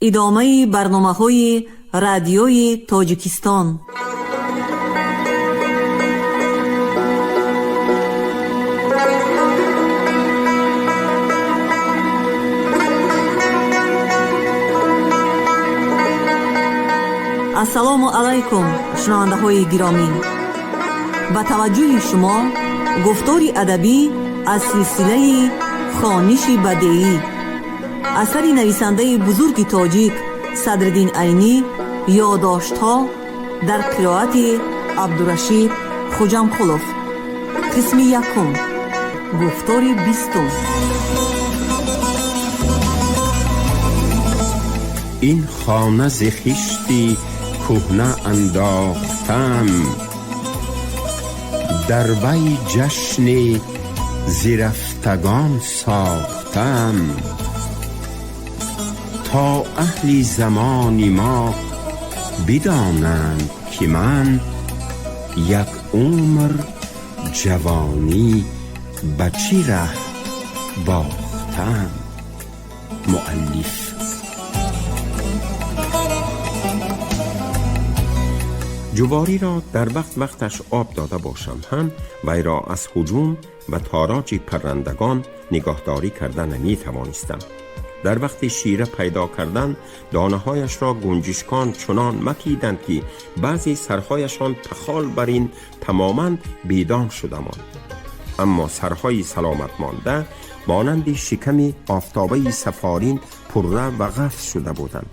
Идомаи барномаҳои Радиои Тоҷикистон. Ассалому алайкум, шунавандаҳои гиромӣ! Ба таваҷҷӯҳи шумо гуфтори адабӣ аз силсилаи «Хониши бадеӣ», асари нависандаи бузурги тоҷик Садриддин Айнӣ, «Ёдоштҳо», дар қироати Абдурашид Хуҷамқулов. Қисми якум, гуфтори 20-ум. Ин хона зи хишти кӯҳна андохтам, дар вай ҷашни зирафтагон сохтам, то аҳли замони мо бидонанд, ки ман як умр ҷавонӣ ба чӣ раҳ бохтам. Муаллиф. Ҷувориро дар вақт вақташ об дода бошам ҳам, вайро аз ҳуҷум ва тороҷи паррандагон нигоҳдорӣ карда наметавонистам. Дар вақти шира пайдо кардан донаҳояшро гунҷишкон чунон макиданд, ки баъзе сарҳояшон пахол бар ин тамоман бедон шуда монд, аммо сарҳои саломат монда монанди шиками офтобаи сафорин пурра ва ғафз шуда буданд.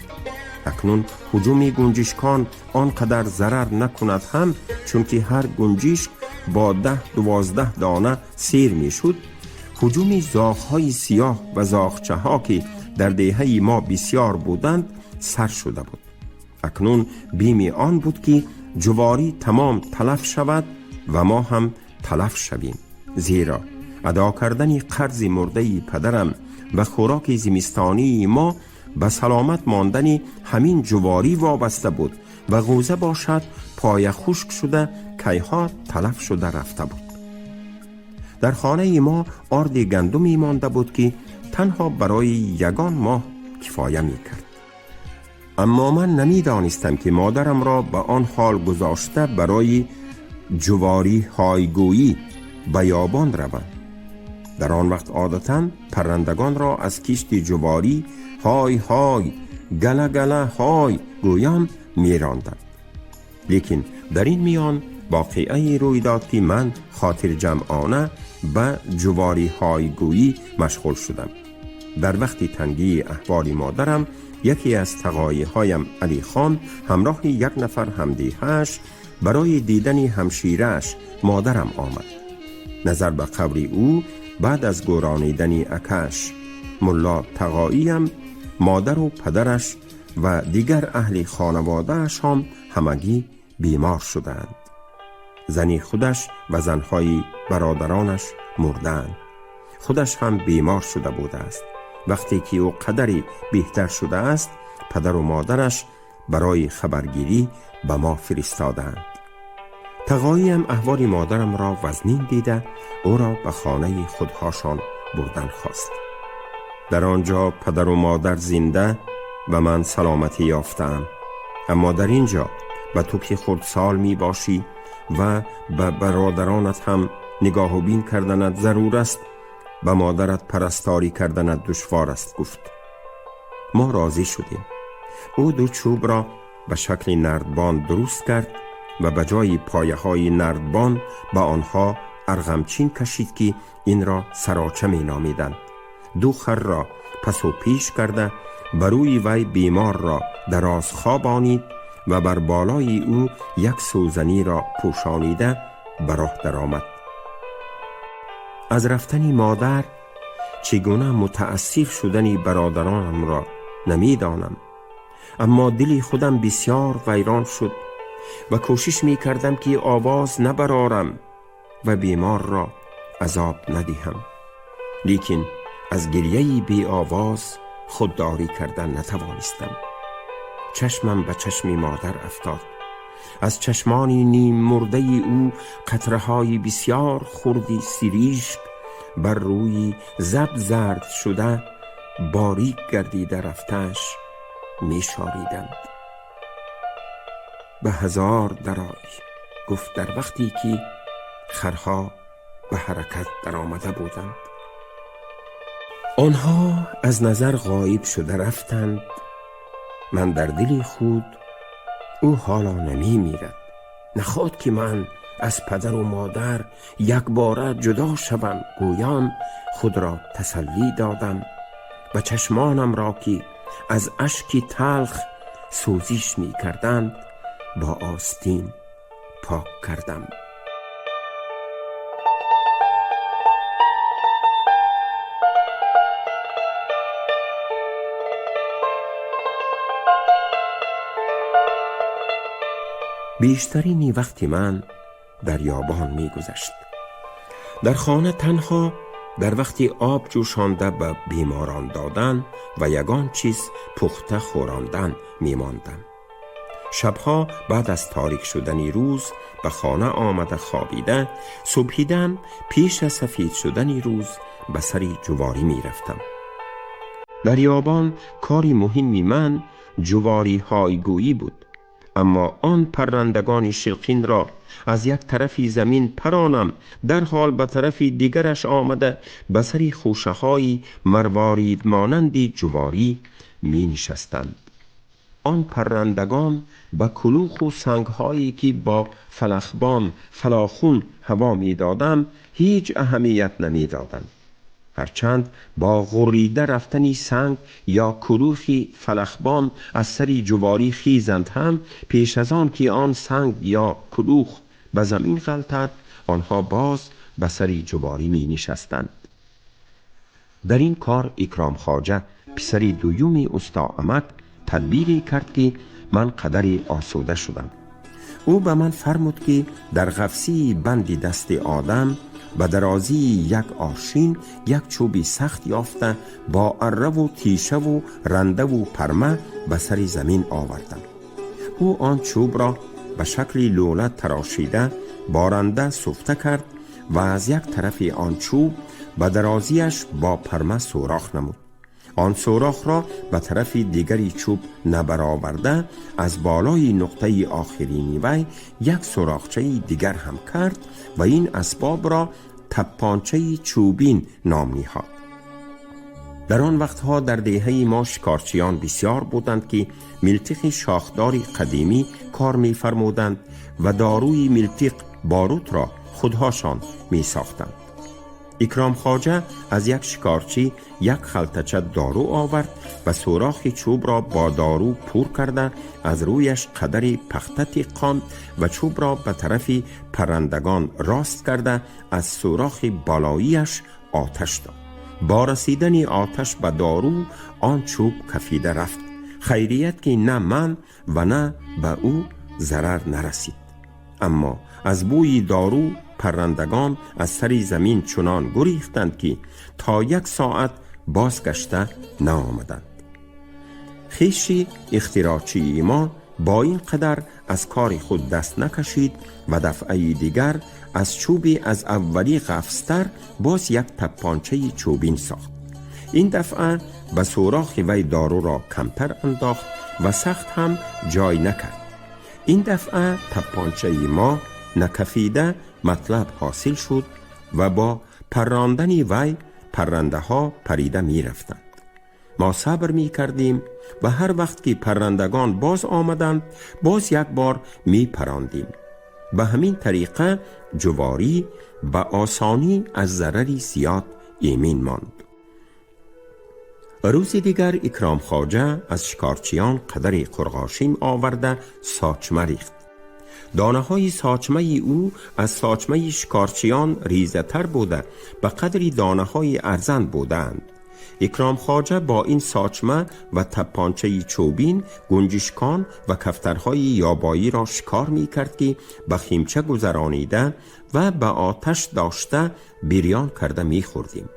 Акнун ҳуҷуми гунҷишкон он қадар зарар накунад ҳам, чунки ҳар гунҷишк бо 10-12 дона сер мешуд. Ҳуҷуми зоғҳои сиёҳ ва зоғчаҳо, ки дар деҳаи мо бисёр буданд, сар шуда буд. Акнун бими он буд, ки ҷуворӣ тамом талаф шавад ва мо ҳам талаф шавем, зеро адо кардани қарзи мурдаи падарам ва хӯроки зимистонии мо ба саломат мондани ҳамин ҷуворӣ вобаста буд ва ғӯза бошад, поя хушк шуда, кайҳо талаф шуда рафта буд. Дар хонаи мо орди гандуме монда буд, ки танҳо барои ягон моҳ кифоя мекард. Аммо ман намедонистам, ки модарамро ба он ҳол гузошта барои ҷуворӣ ҳойгӯӣ ба ёбон равам. Дар он вақт одатан паррандагонро аз кишти ҷуворӣ ҳой ҳой, гала гала ҳой гӯён меронданд. Лекин дар ин миён воқеае рӯй дод, ки ман хотирҷамъона ба ҷувориҳойгӯӣ машғул шудам. Дар вақти тангии аҳволи модарам яке аз тағоиҳоям, Алихон, ҳамроҳи як нафар ҳамдеҳааш барои дидани ҳамширааш модарам омад. Назар ба қавли ӯ, баъд аз гӯронидани акааш Мулло Тағоиям, модару падараш ва дигар аҳли хонаводаашон ҳамагӣ бемор шудаанд. Зани худаш ва занҳои бародаронаш мурдаанд. Худаш ҳам бемор шуда будааст. Вақте ки ӯ қадаре беҳтар шудааст, падару модараш барои хабаргирӣ ба мо фиристодаанд. Тағоиям аҳволи модарамро вазнин дида, ӯро ба хонаи худҳошон бурдан хост. Дар он ҷо падару модар зинда ва ман саломатӣ ёфтаам, аммо дар ин ҷо ба ту, ки хурдсол мебошӣ ва ба бародаронат ҳам нигоҳубин карданат зарур аст, ба модарат парасторӣ карданат душвор аст, гуфт. Мо розӣ шудем. Ӯ ду чӯбро ба шакли нардбон дуруст кард ва ба ҷои пояҳои нардбон ба онҳо арғамчин кашид, ки инро сароча меномиданд. Ду харро пасу пеш карда, ба рӯи вай беморро дароз хобонид ва бар болои ӯ як сӯзаниро пӯшонида ба роҳ даромад. Аз рафтани модар чӣ гуна мутаассир шудани бародаронамро намедонам, аммо дили худам бисёр вайрон шуд ва кӯшиш мекардам, ки овоз набарорам ва беморро азоб надиҳам, лекин аз гирьяи беовоз худдорӣ кардан натавонистам. Чашмам ба чашми модар афтод. Аз чашмони ниммурдаи ӯ қатраҳои бисёр хурди сиришк бар рӯи заб зард шуда, борик гардида рафтааш می شاریدند. به هزار درای، گفت در وقتی که خرها به حرکت در آمده بودند. آنها از نظر غایب شده رفتند. من در دل خود او حالا نمی میرد، نخواد که من از پدر و مادر یک باره جدا شوم. گویان خود را تسلی دادم و چشمانم را که از اشک تلخ سوزش می کردند با آستین پاک کردم. بیشترین وقت من در یابان می گذشت. در خانه تنها در وقتی آب جوشانده به بیماران دادن و یگان چیز پخته خوراندن می ماندم. شبها بعد از تاریک شدن روز به خانه آمده خوابیده، صبحیدن پیش از سفید شدن روز به سر جواری می رفتم. در یابان کاری مهمی من جواری های گویی بود، اما آن پرندگان شلقین را از یک طرفی زمین پرانم، در حال به طرف دیگرش آمده به سر خوشه های مروارید مانند جواری می نشستند. آن پرندگان به کلوخ و سنگ هایی که با فلخبان فلاخون هوا می دادم هیچ اهمیت نمی دادند. هرچند با غریده رفتنی سنگ یا کلوخی فلخبان از سر جواری خیزند هم پیش از آن که آن سنگ یا کلوخ به زمین غلتد آنها باز به سر جواری می نشستند. در این کار اکرام خواجه پسر دویوم استا امک تدبیری کرد که من قدری آسوده شدم. او به من فرمود که در قفسی بند دست آدم به درازی یک آرشین یک چوبی سخت یافته با اره و تیشه و رنده و پرمه به سر زمین آوردم. او آن چوب را به شکل لوله تراشیده با رنده سفته کرد و از یک طرف آن چوب به درازیش با پرمه سوراخ نمود. آن سوراخ را به طرف دیگری چوب نبرآورده از بالای نقطه آخرینی وی یک سوراخچه دیگر هم کرد و این اسباب را تپانچه چوبین نام نهاد. در آن وقتها در دهه ما شکارچیان بسیار بودند که ملتیق شاخدار قدیمی کار می فرمودند و داروی ملتیق باروت را خودهاشان می ساختند. اکرام خواجه از یک شکارچی یک خلطچه دارو آورد و سوراخ چوب را با دارو پر کرده از رویش قدری پخته تیقاند و چوب را به طرف پرندگان راست کرده از سوراخ بالاییش آتش داد. با رسیدن آتش به دارو آن چوب کفیده رفت. خیریت که نه من و نه به او ضرر نرسید. اما از بوی دارو پرندگان از سر زمین چنان گریختند که تا یک ساعت بازگشته نآمدند. خویش اختراعچی ما با این قدر از کار خود دست نکشید و دفعه دیگر از چوبی از اولی غفصتر باز یک تپانچه چوبین ساخت. این دفعه به سوراخ وی دارو را کمتر انداخت و سخت هم جای نکرد. این دفعه تپانچه ما نکفیده مطلب حاصل شد و با پراندن وی پرنده ها پریده می رفتند. ما صبر می کردیم و هر وقت که پرندگان باز آمدند باز یک بار می پراندیم. به همین طریقه جواری به آسانی از ضرر زیاد ایمن ماند. روز دیگر اکرام خواجه از شکارچیان قدر قرغاشیم آورده ساچمه ریخت. دانه های ساچمه او از ساچمه شکارچیان ریزه تر بوده به قدری دانه های ارزن بودند. اکرام خواجه با این ساچمه و تپانچه چوبین گنجشکان و کفترهای یابایی را شکار می کرد که به خیمچه گذرانیده و به آتش داشته بریان کرده می خوردیم.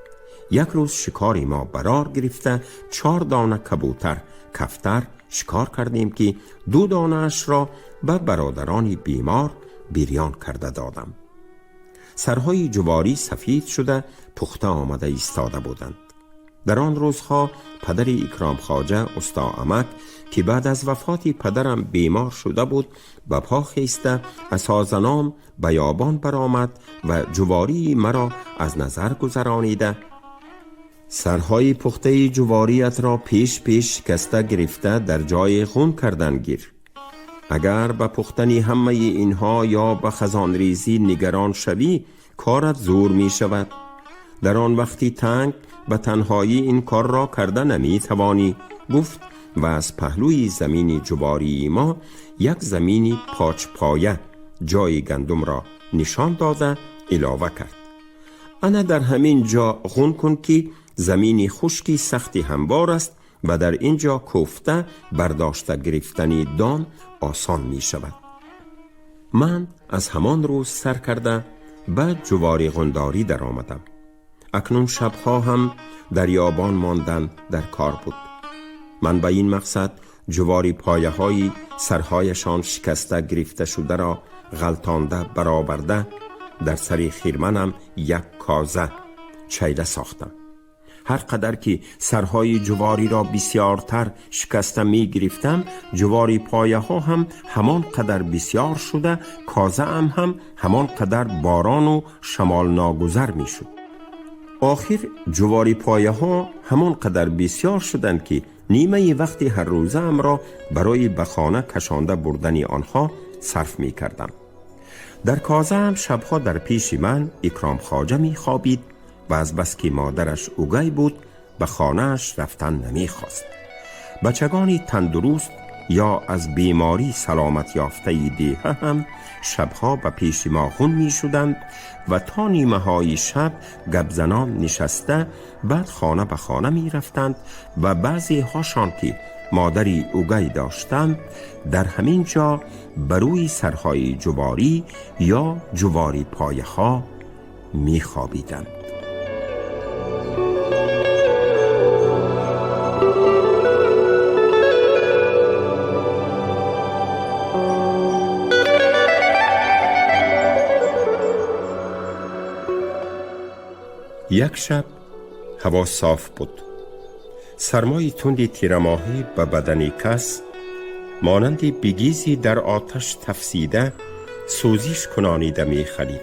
یک روز شکاری ما برار گرفته 4 دانه کبوتر کفتر شکار کردیم که 2 دانه اش را به برادران بیمار بریان کرده دادم. سرهای جواری سفید شده پخته آمده ایستاده بودند. در آن روزها پدر اکرام خواجه استا امک که بعد از وفات پدرم بیمار شده بود به پا خیسته اسازنان بیابان برآمد و جواری مرا از نظر گذرانیده سرهای پخته جواریت را پیش پیش شکسته گرفته در جای خون کردن گیر. اگر به پختن همه اینها یا به خزان ریزی نگران شوی کارت زور می شود. در آن وقتی تنگ به تنهایی این کار را کرده نمی توانی. گفت و از پهلوی زمین جواری ما یک زمین پاچ پایه جای گندم را نشان داده علاوه کرد: انا در همین جا غون کن که زمین خشکی سختی هموار است و در اینجا کوفته برداشته گرفتن دان آسان می شود. من از همان روز سر کرده به جواری غنداری در آمدم. اکنون شبها هم در یابان ماندن در کار بود. من به این مقصد جواری پایه های سرهایشان شکسته گرفته شده را غلطانده برآورده در سر خیرمنم یک کازه چیله ساختم. هر قدر که سرهای جواری را بسیارتر شکسته می گرفتم، جواری پایه ها هم همان قدر بسیار شده، کازه هم همان قدر باران و شمال ناگذر می شد. آخر جواری پایه ها همان قدر بسیار شدند که نیمه وقتی هر روزه ام را برای به خانه کشانده بردن آنها صرف می کردم. در کازه هم شبها در پیش من اکرام خواجه می خوابید و از بس که مادرش اوگی بود به خانهش رفتن نمی خواست. بچگانی تندرست یا از بیماری سلامت یافته دیه هم شبها به پیش ما خون می شدند و تا نیمه های شب گپ زنان نشسته بعد خانه به خانه می رفتند و بعضی هاشان که مادری اوگی داشتند در همین جا بروی سرهای جواری یا جواری پایه ها می خوابیدند. یک شب هوا صاف بود. سرمای تند تیرماهی به بدن کس مانند بگیزی در آتش تفسیده سوزیش کنانیده می خلید.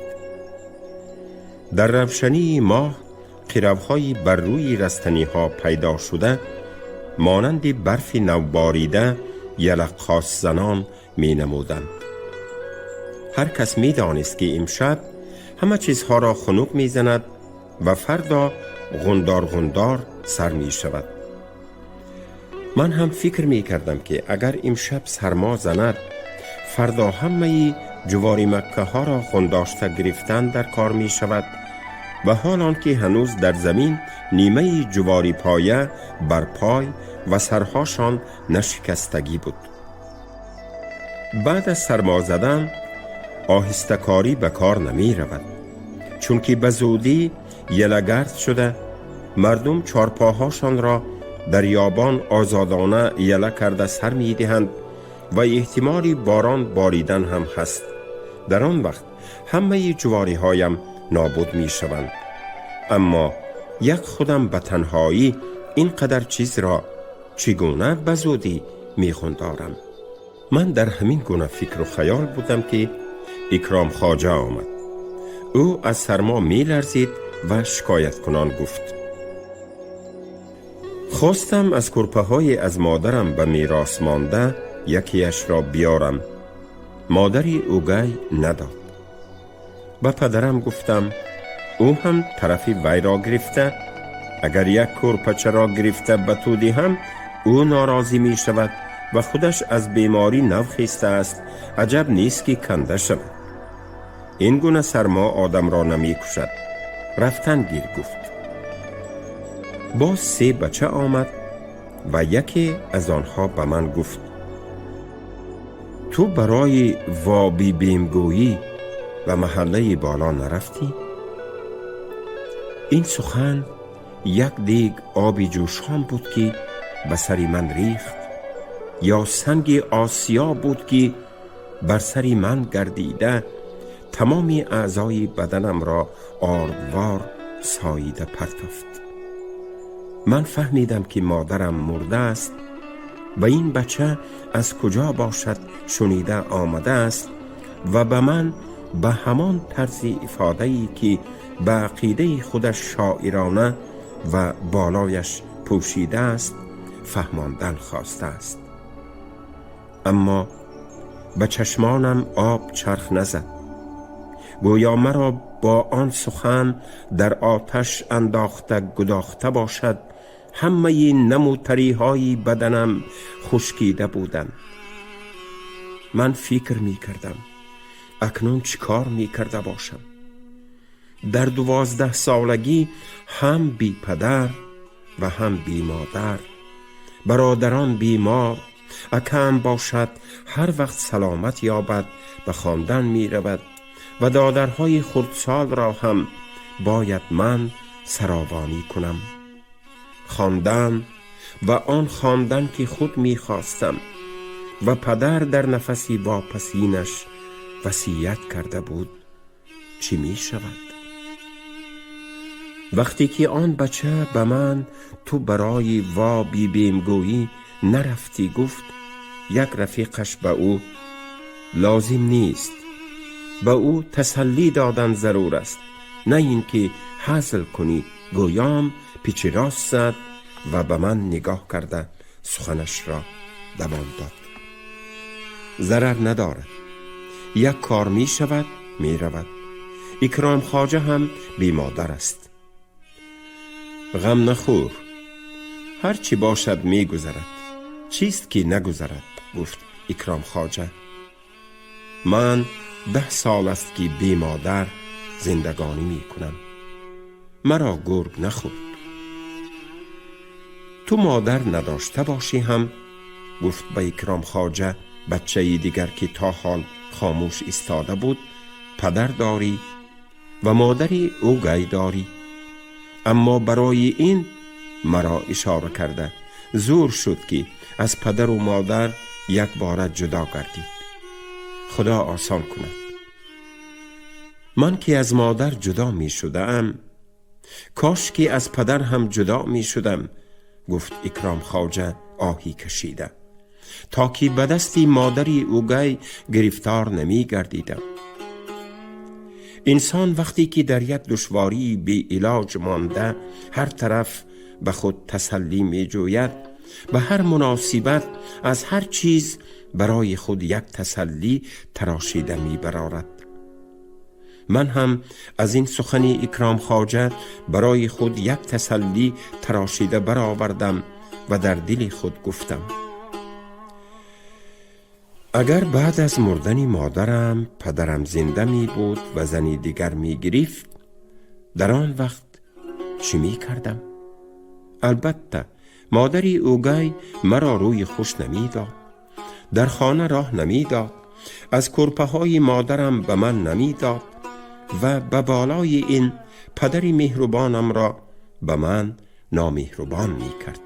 در روشنی ماه قیروهای بر روی رستنی ها پیدا شده مانند برف نوباریده یلقاس زنان می نمودند. هر کس می دانست که امشب همه چیزها را خنک می زند و فردا غندار غندار سر می شود. من هم فکر می کردم که اگر امشب سرما زند فردا همه جواری مکه ها را غنداشته گرفتن در کار می شود و حال آن که هنوز در زمین نیمه جواری پایه بر پای و سرهاشان نشکستگی بود. بعد از سرما زدن آهسته کاری به کار نمی رود، چون که به زودی یلگرد شده مردم چارپاهاشان را در یابان آزادانه یله کرده سر می دهند و احتمال باران باریدن هم هست. در آن وقت همه جواری هایم نابود می شوند. اما یک خودم به تنهایی اینقدر چیز را چگونه به زودی می خوندارم؟ من در همین گونه فکر و خیال بودم که اکرام خواجه آمد. او از سرما می لرزید و شکایت کنان گفت: خواستم از کرپه های از مادرم به میراث مانده یکیش را بیارم. مادری اوگی نداد. به پدرم گفتم، او هم طرف وی را گرفته. اگر یک کرپچه را گرفته به تو دهم او ناراضی می شود و خودش از بیماری نوخیسته است. عجب نیست که کنده شود. این گونه سرما آدم را نمی کشد. رفتن گیر گفت. باز 3 بچه آمد و یکی از آنها به من گفت: تو برای وابی بیمگویی و محله بالا نرفتی؟ این سخن یک دیگ آبی جوشان بود که به سر من ریخت، یا سنگ آسیا بود که بر سر من گردیده تمام اعضای بدنم را آردوار ساییده پرتافت. من فهمیدم که مادرم مرده است و این بچه از کجا باشد شنیده آمده است و به من به همان طرز افاده‌ای که به عقیده خودش شاعرانه و بالایش پوشیده است فهماندن خواسته است. اما به چشمانم آب چرخ نزد، گویا مرا با آن سخن در آتش انداخته گداخته باشد. همه نموتری های بدنم خشکیده بودند. من فکر می کردم اکنون چیکار می کرده باشم؟ در 12 سالگی هم بی پدر و هم بی مادر، برادران بیمار، اکم باشد هر وقت سلامت یابد به خواندن می رود و دادرهای خردسال را هم باید من سراوانی کنم. خواندن و آن خواندن که خود می خواستم و پدر در نفسی واپسینش وصیت کرده بود چی می شود؟ وقتی که آن بچه به من تو برای وا بی بیمگویی نرفتی گفت، یک رفیقش به او لازم نیست، به او تسلی دادن ضرور است، نه اینکه هزل کنی. گویام پیچ راست زد و به من نگاه کرده سخنش را دوام داد. ضرر ندارد، یک کار می شود می رود. اکرام خواجه هم بی مادر است. غم نخور، هر چی باشد می گذرد. چیست که نگذرد؟ گفت اکرام خواجه. من 10 سال است که بی مادر زندگانی می کنم. مرا گرگ نخورد. تو مادر نداشته باشی هم، گفت به اکرام خواجه بچه دیگر که تا حال خاموش ایستاده بود، پدر داری و مادری اوگی داری. اما برای این مرا اشاره کرده زور شد که از پدر و مادر یک بار جدا گردید. خدا آسان کند. من که از مادر جدا می شدم، کاش که از پدر هم جدا می شدم، گفت اکرام خواجه آهی کشیده، تا که به دستی مادری اوگی گرفتار نمی گردیدم. انسان وقتی که در یک دشواری بی علاج مانده هر طرف به خود تسلی می جوید، به هر مناسبت از هر چیز برای خود یک تسلی تراشیده می برارد. من هم از این سخنی اکرام خواجه برای خود یک تسلی تراشیده برآوردم و در دل خود گفتم اگر بعد از مردن مادرم پدرم زنده می بود و زنی دیگر می گرفت، در آن وقت چی می کردم؟ البته مادری اوگی مرا روی خوش نمی داد، در خانه راه نمی داد، از کرپه های مادرم به من نمی داد و به بالای این پدری مهربانم را به من نامهربان می کرد.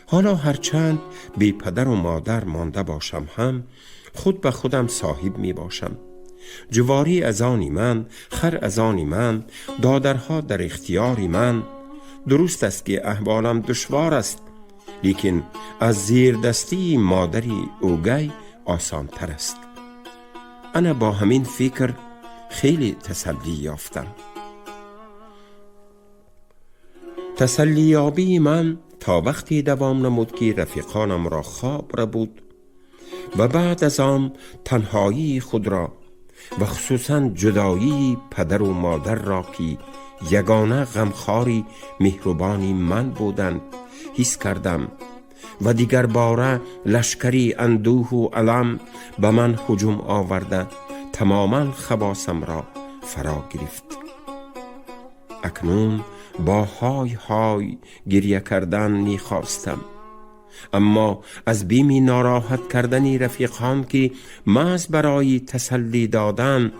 حالا هرچند بی پدر و مادر مانده باشم هم خود به خودم صاحب می باشم. جواری از آن من، خر از آن من، دادرها در اختیار من. درست است که احوالم دشوار است، لیکن از زیر دستی مادری اوگی آسان تر است. انا با همین فکر خیلی تسلی یافتم. تسلی یابی من تا وقتی دوام نمود که رفیقانم را خواب ربود و بعد از آن تنهایی خود را و خصوصا جدایی پدر و مادر را که یگانه غمخواری مهربانی من بودند حس کردم و دیگر باره لشکری اندوه و الم به من هجوم آورده تماما خواصم را فرا گرفت. اکنون با های های گریه کردن میخواستم، اما از بیمی ناراحت کردن رفیقان که محض برای تسلی دادن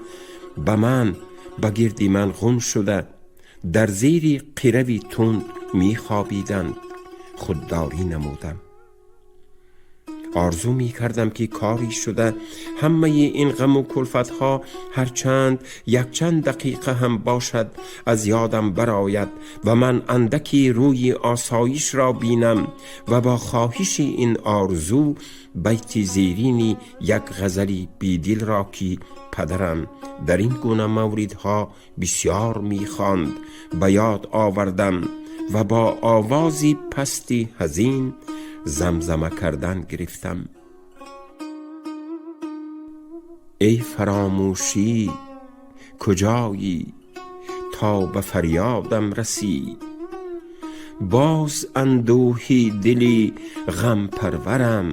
به من به گرد من غم شده در زیر قیروی تند میخوابیدند خودداری نمودم. Орзу мекардам, ки кори шуда ҳамаи ин ғаму кулфатҳо ҳарчанд якчанд дақиқа ҳам бошад аз ёдам барояд ва ман андаки рӯи осоишро бинам ва бо хоҳиши ин орзу байти зерини як ғазали бедилро, ки падарам дар ин гуна мавридҳо бисёр мехонд, ба ёд овардам ва бо овози пасти ҳазин замзама кардан гирифтам. Эй фаромӯшӣ, куҷоӣ то ба фарёдам расӣ? Боз андӯҳи дили ғампарварам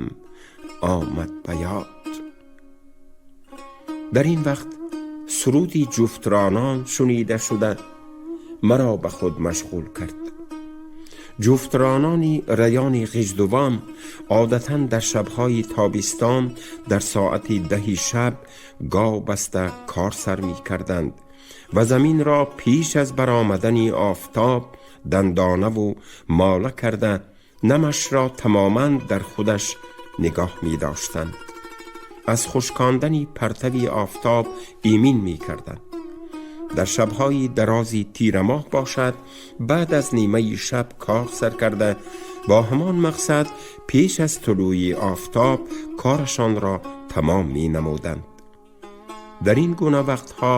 омад ба ёд. Дар ин вақт суруди ҷуфтронон шунида шуда маро ба худ машғул кард. Ҷуфтронони раёни Ғиждувон одатан дар шабҳои тобистон дар соати 10 шаб гов баста кор сар мекарданд ва заминро пеш аз баромадани офтоб дандонаву мола карда намашро тамоман дар худаш нигоҳ медоштанд. Аз хушкондани партави офтоб эмин мекарданд. Дар шабҳои дарози тирамоҳ бошад, баъд аз нимаи шаб кор сар карда бо ҳамон мақсад пеш аз тулӯи офтоб корашонро тамом менамуданд. Дар ин гуна вақтҳо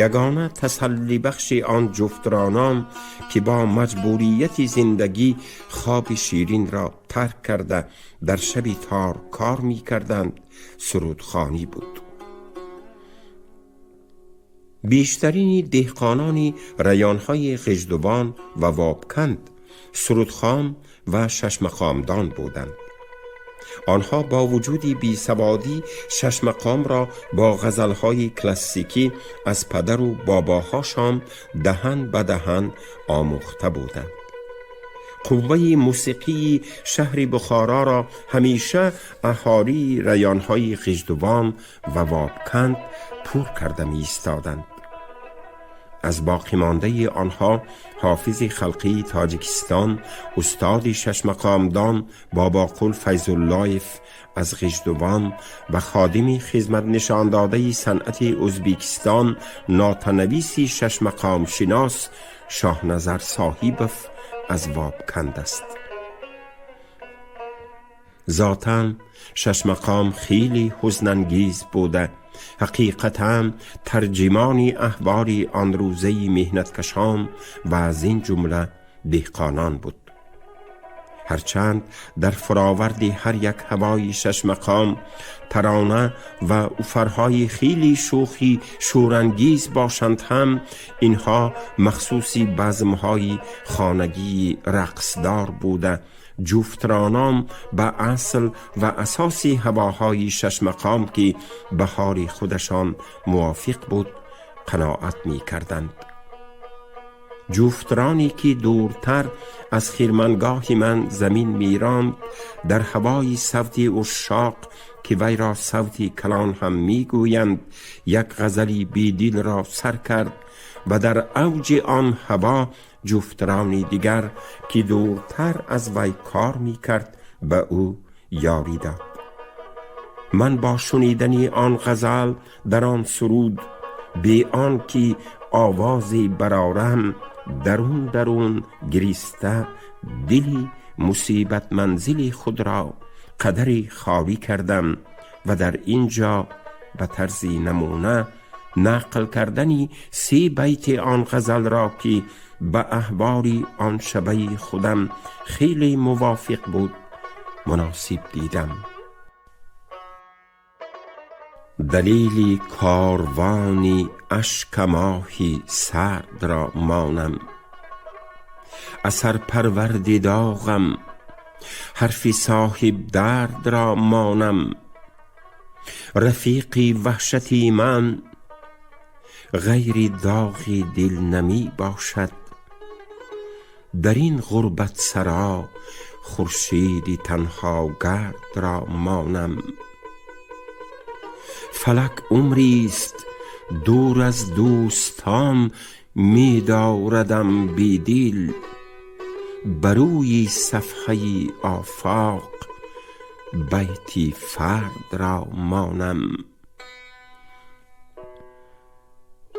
ягона тасаллибахши он ҷуфтронон, ки бо маҷбурияти зиндагӣ хоби ширинро тарк карда дар шаби тор кор мекарданд, сурудхонӣ буд. Бештарини деҳқонони раёнҳои Ғиждувон ва Вобканд сурудхон ва шашмақомдон буданд. Онҳо бо вуҷуди бесаводӣ шашмақомро бо ғазалҳои классикӣ аз падару бобоҳошон даҳан ба даҳан омӯхта буданд. Қувваи мусиқии шаҳри Бухороро ҳамеша аҳолии раёнҳои Ғиждувон ва Вобканд пур карда меистоданд. Аз боқимондаи онҳо ҳофизи халқии Тоҷикистон, устоди шашмақомдон Бобоқул Файзуллоев аз Ғиждувон ва ходими хизматнишондодаи санъати Ӯзбекистон, нотанависи шашмақомшинос Шоҳназар Соҳибов аз Вобканд аст. Зотан шашмақом хеле ҳузнангез буда, ҳақиқатан тарҷимони аҳволи он рӯзаи меҳнаткашон ва аз ин ҷумла деҳқонон буд. Ҳарчанд дар фуроварди ҳар як ҳавои шашмақом тарона ва уфарҳои хеле шӯхи шӯрангез бошанд ҳам, инҳо махсуси базмҳои хонагии рақсдор буда, ҷуфтронон ба асл ва асоси ҳавоҳои шашмақом, ки ба ҳоли худашон мувофиқ буд, қаноат мекарданд. Ҷуфтроне ки дуртар аз хирмангоҳи ман замин меронд, дар ҳавои савти ушшоқ, ки вайро савти калон ҳам мегӯянд, як ғазали бедилро сар кард ва дар авҷи он ҳаво ҷуфтрони дигар, ки дуртар аз вай кор мекард, ба ӯ ёрӣ дод. Ман бо шунидани он ғазал дар он суруд, бе он ки овозе барорам, дарун дарун гириста дили мусибатманзили худро қадаре холӣ кардам ва дар ин ҷо ба тарзи намуна нақл кардани се байти он ғазалро, ки ба аҳволи он шабаи худам хеле мувофиқ буд, муносиб дидам. Далели корвони ашкамоҳи сард ро монам, асарпарварди доғам, ҳарфи соҳиб дард ро монам. Рафиқи ваҳшати ман ғайри доғи дил намӣ бошад, дар ин ғурбатсаро хуршеди танҳогард ро монам. Фалак умрист дур аз дӯстон медорадам бедил, ба рӯи сафҳаи офоқ بیتی فرد را مانم.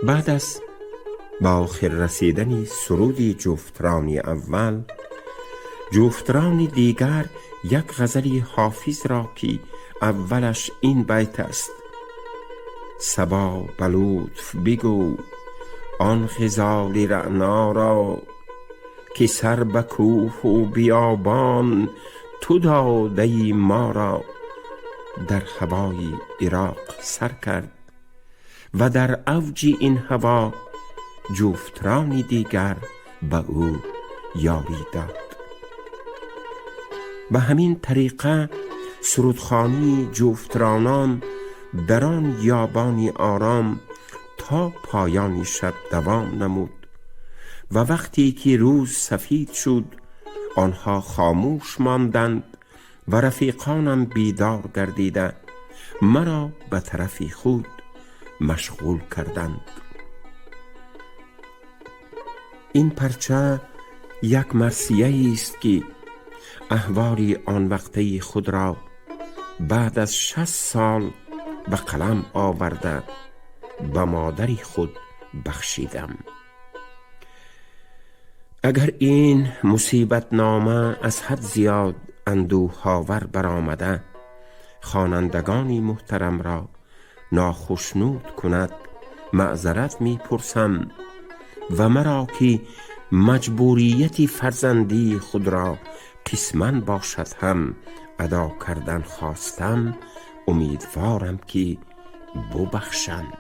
بعد از با آخر رسیدن سرودی جفترانی اول، جفترانی دیگر یک غزل حافظ را که اولش این بیت است: صبا به لطف بگو آن غزال رعنا را، که سر به کوه و بیابان تو داده ما را. در هوای عراق سر کرد و در اوج این هوا جفترانی دیگر به او یاری داد. به همین طریقه سرودخوانی جفترانان در آن یابانی آرام تا پایان شب دوام نمود و وقتی که روز سفید شد آنها خاموش ماندند و رفیقانم بیدار گردیده مرا به طرف خود مشغول کردند. این پرچه یک مرثیه است که احوال آن وقته خود را بعد از 60 سال به قلم آورده به مادر خود بخشیدم. اگر این مصیبت نامه از حد زیاد اندوه آور برآمده خوانندگان محترم را ناخشنود کند معذرت می پرسم و مرا که مجبوریت فرزندی خود را قسما باشد هم ادا کردن خواستم، امیدوارم که ببخشند.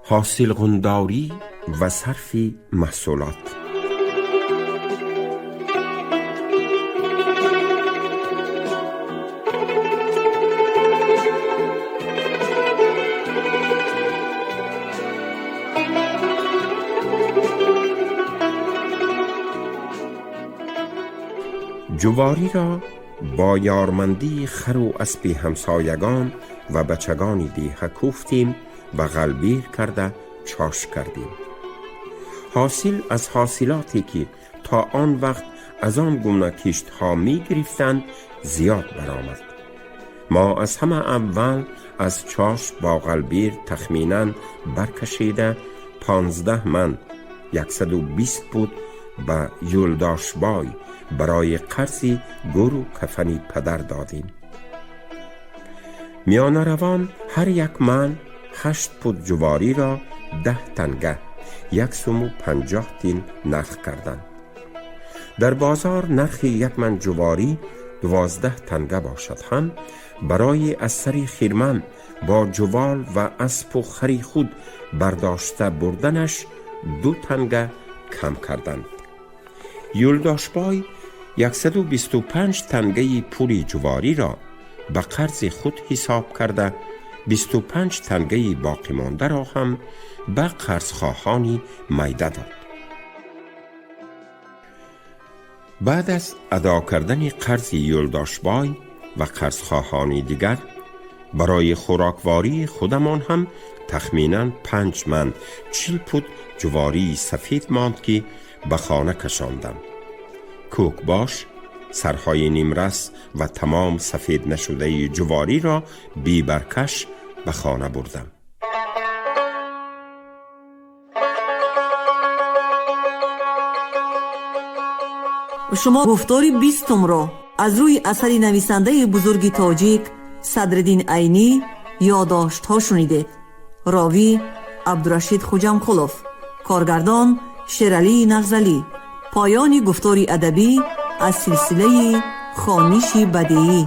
حاصل غنداری و صرف محصولات. جواری را با یارمندی خر و اسب همسایگان و بچگان دیه کوفتیم و غلبیر کرده چاش کردیم. حاصل از حاصلاتی که تا آن وقت از آن گونه کشت ها می گرفتند زیاد برآمد. ما از همه اول از چاش با غلبیر تخمیناً برکشیده 15 من 120 بود به یولداشبای برای قرض گور و کفن پدر دادیم. میانه روان هر یک من 8 پود جواری را 10 تنگه 1 سوم و 50 تین نرخ کردند. در بازار نرخ یک من جواری 12 تنگه باشد هم برای از سر خیرمن با جوال و اسب و خری خود برداشته بردنش 2 تنگه کم کردند. یولداشبای 125 تنگه پول جواری را به قرض خود حساب کرده 25 تنگه باقی مانده را هم به قرضخواهانی میده داد. بعد از ادا کردن قرض یولداشبای و قرضخواهانی دیگر برای خوراکواری خودمان هم تخمیناً 5 من 40 پود جواری سفید ماند که به خانه کشاندم. کوکباش سرهای نیمرس و تمام سفید نشده جواری را بی برکش به خانه بردم. شما گفتار 20 را از روی اثر نویسنده بزرگ تاجیک صدرالدین عینی یادداشت‌ها شنیدید. راوی عبدالرشید خوجامقولов، کارگردان شیرعلی نغزلی. پایان گفتار ادبی از سلسله خوانش بدیعی.